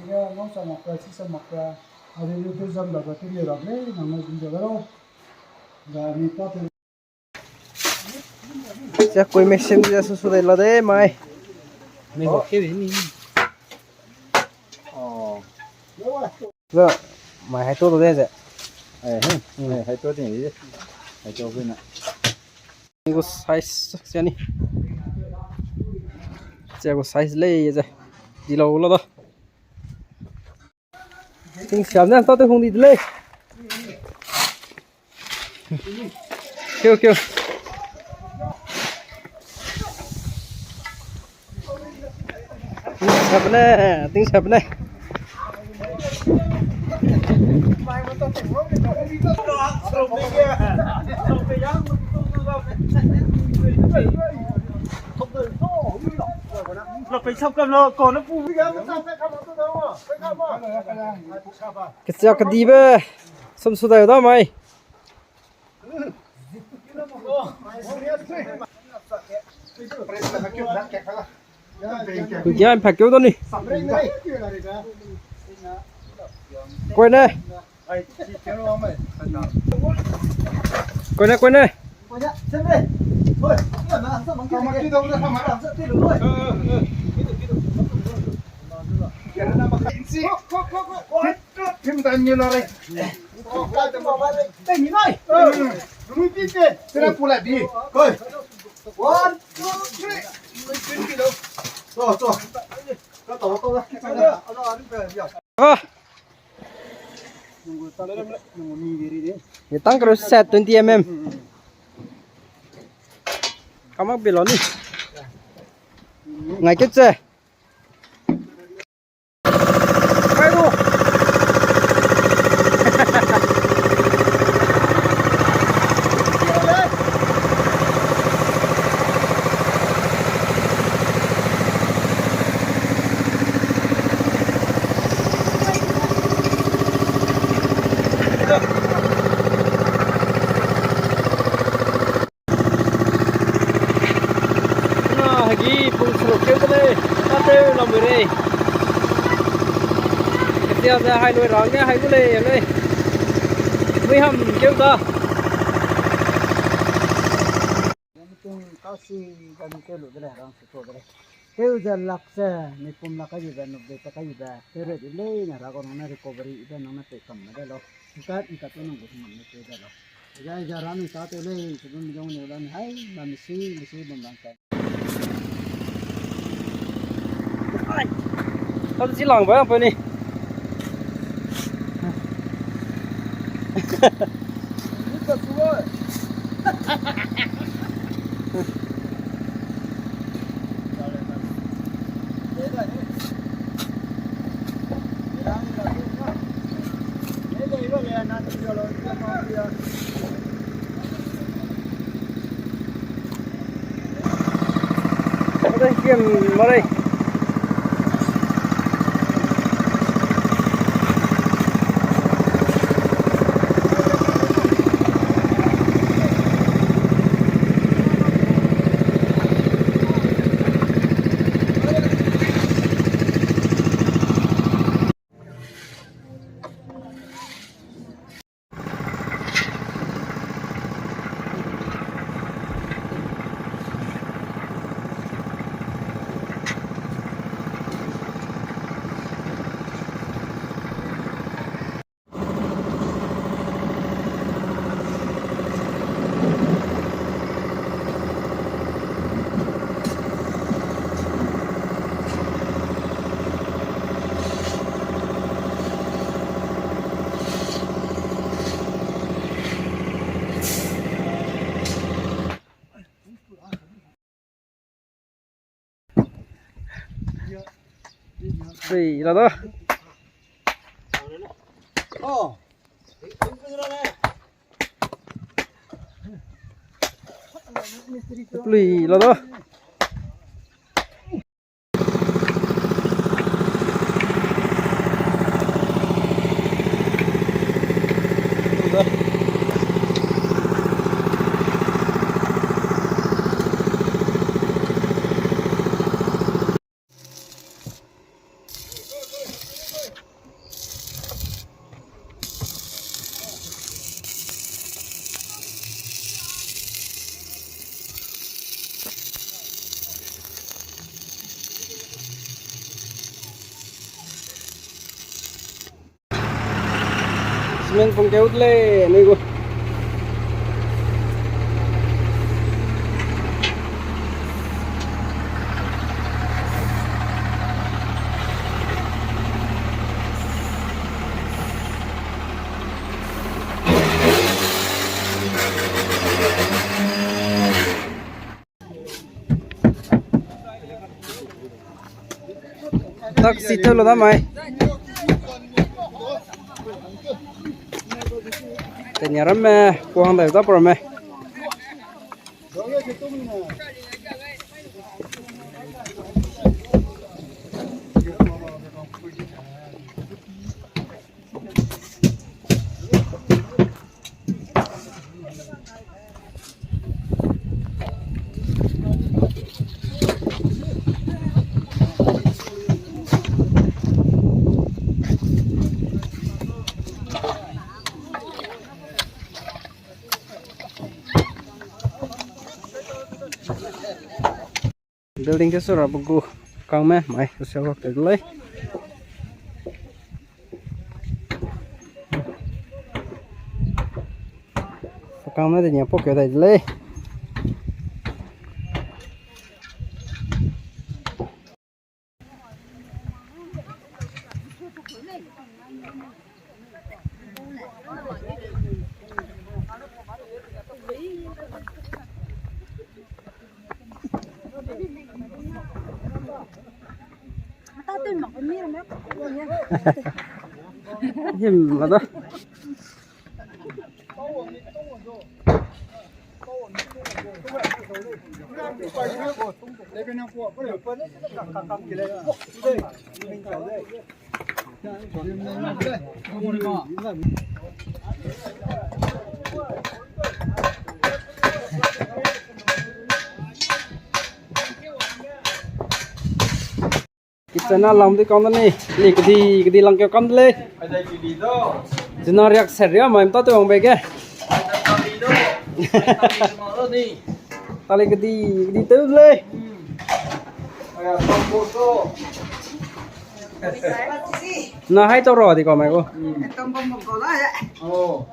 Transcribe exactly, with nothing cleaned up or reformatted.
Nang sa mak ka, si sa mak ka, a de lu tu zam da ba tu le ra le, nang na zin da lo. Da ni pa te. Sia koi machine sia su su dai la de mai. Mai ho ke ni. Oh. Za, mai hai to de ze. Eh, hmm. Eh, hai to ting di. Hai to na. Ni gu size sia ni. Sia gu size lei ze. Di lo lo da. Ting siam ne, ta te hung di de lei. Keu, keu. Ting siam ne, ting siam ne. Kesia kedibe, sum su dai da mai. Kuikia mpak keu da ni. Koi ne. Koi ne, koi ne. One, two, three. Ah. Ni tang karo set twenty M M. Kamak bilo ni. Ngai ke che. Na hagi pung seruk keu de lei, ta teu lam rei. Ketia ze hai lui ra nge hai gu lei, lei. Mui ham keu da. Tung kasi gani teu lu de lei, rang se to de lei. Teu ze lak ze, mi pum lak kai be, nuk de ta kai be, teu re de lei na ra gu nang ne recovery ibe nang ne pei kam me de lo. Ntat, ntat tu nang gu nang ne teu de lo. Ija, ija ra mi ta teu lei, se bum jong ne la ni hai, na mi si, mi si bum lang kai. Ai. Tam si lang ba pe ni. Pui la da. Pui la da. Men pung keu de lei, ni gu. Tak si teu lo da mai. Tenia ramme, kuang dai da program me. Building ke sura bugu kangme mai social work te lei. Kangme de nia po ke dai de lei. Him, mada. Kitchen a lam di kam da ni, li kedi, kedi lang keu kam de lei. Zina riak set ria mai mta te wang be ge. Tali kedi, kedi teu de lei. Na hai tau ra di kam mai ko. Oh.